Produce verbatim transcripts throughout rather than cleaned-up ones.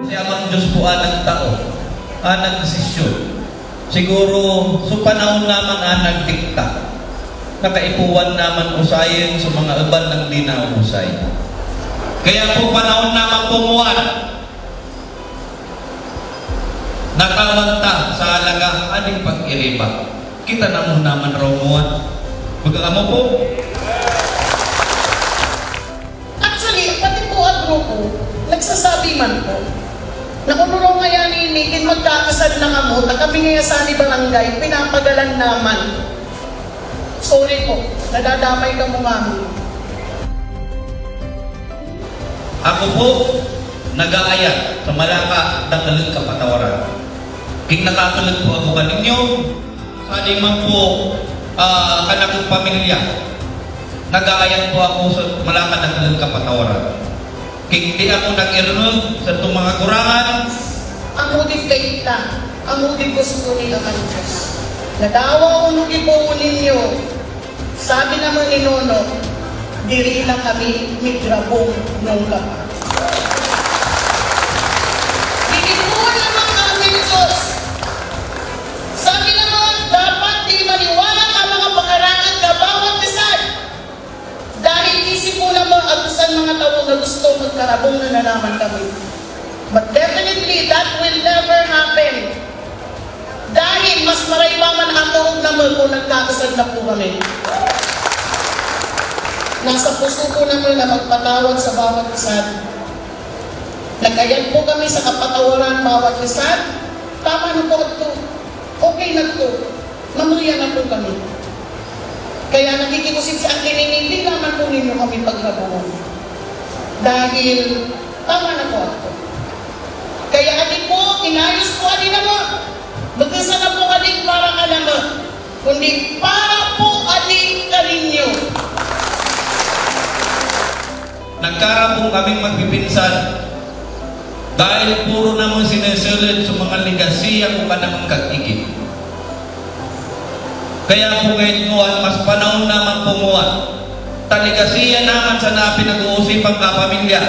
Si Amang Diyos po ang nagtao, ang nagdesisyon. Siguro, so panahon naman ang nagdikta. Nakaipuhan naman usayon sa mga iban nang di nausay. Kaya po panahon naman po muwan, natawan ta sa halaga aning pag-iriba. Kita na mo naman raw muwan. Magkakamo po. Actually, pati po ang grupo, nagsasabi man po, na kung ano ngaya nini, kin magkakasal na kamo, ta kami ngaya sa ni barangay, pinapagalan naman. Sorry po, nadadamay kamo mami. Ako po, nag-aayat sa malaka, dakulog kapatawaran. King nakakalag po ako kaninyo, sa di man po, ah, kanakong pamilya, nag-aayat po ako sa malaka, dakulog kapatawaran. King di ako nag-irunod sa itong mga kurangan. Ang motive kaita, ang motive gusto nila kan Diyos. Nadawa o nugibo ninyo, sabi naman ni Nono, "Diri lang kami migrabong nung ka pa." Binibulong ang ating Diyos. Sabi naman, dapat di maniwala ang mga pangarangad na bawat bisan. Dahil isip mo naman, adusan mga tao na gusto magkarabong na nanaman kami. But definitely, that will never happen. Dahil mas maraywa man ang tuhog na mo kung nagkakasad na po kami. Nasa puso po namin na magpatawad sa bawat isa. Nagayad po kami sa kapatawaran bawat isa. Tama na po ito. Okay na ito. Mamuya na po kami. Kaya nakikiusip sa akin, hindi naman po ninyo kami pagrabungan. Dahil tama na po ako. Kaya adi po, inayos po adi na mo. Magkasa na po adi para ka na mo. Kundi para po adi kaninyo. Nagkarabong kaming magpipinsan dahil puro namang sinesulod sa mga legasiya ko kanamang kag-igit. Kaya po ngayon kuwan, mas panahon naman po nguwan. Ta legasiya naman sana pinag-uusipan ka pamilya.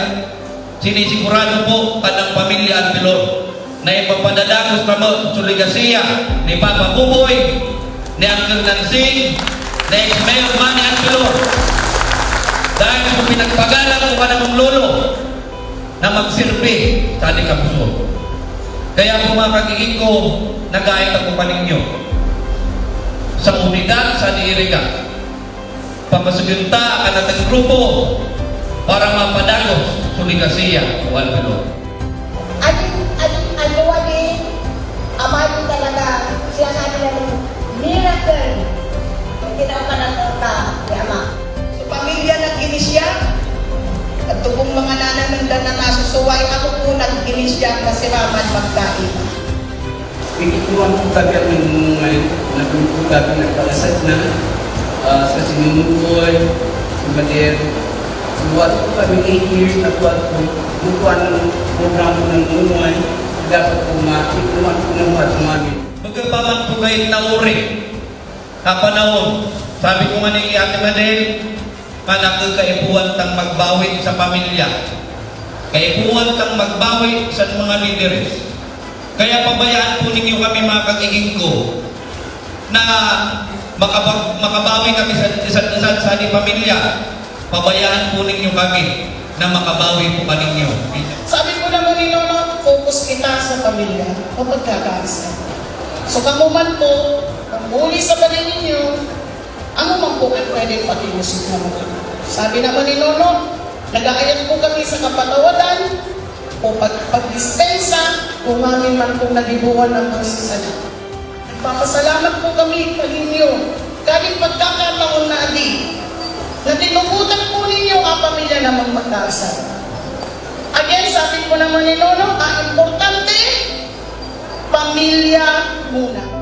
Sinisigurado po kanang pamilya Anpilon na ipapadadagos kamo sa legasiya ni Papa Buboy, ni Uncle Nansing, ni ex-mayor Manny Anpilon. Dahil kung pinagpagalang ko kanamong lolo na magsirbi sa ating kapuso. Kaya po mga kagiging ko, nag-aayat ako pa ninyo sa unidad sa diiriga. Papasuginta ang atang grupo para mapadagos sa legasiya o Alvelo. Aling, aling, aliwali, amay talaga, siya nga nila ng miracle. Hindi na panatota ni Ama. Sa pamilya nag-inisya, at tubong mga nanay ng dana nasusuway, ako po nag-inisya, masiraman magkain. Ikikuha po tabi ang nangunguhay, na po tabi nagpakasad na, ah, sa sinunukoy, sa bader. Buhat po kami eight years na buhat po, bukuan ng programa ng nangunguhay, dapat po ma-, ikuha po ng buhat namin. Magkapaman po kayo na uri. Kapanahon, sabi ko nga ni Ate Madel, "Anak, kaipuhan tang magbawi sa pamilya. Kaipuhan tang magbawi sa mga lideres. Kaya pabayaan po ninyo kami, mga kagiging ko, na makabag-, makabawi kami sa isa't isa sa di pamilya. Pabayaan po ninyo kami na makabawi po kaninyo." Sabi ko naman ni Nono, "Focus kita sa pamilya o pagkakaisa. So, kamo man po, kung muli sa bali ninyo, ano man po ang pwede pakiusip na mo?" Sabi naman ni Nono, "Nag-aayat po kami sa kapatawadan o pag-, pagdispensa kung amin man pong nagibuhan ang mga sasali." Nagpapasalamat po kami kaninyo, kaning pagkakataon na adi, na tinugutan po ninyo ang pamilya namang magkasal. Again, sabi po naman ni Nono, ang importante, pamilya muna.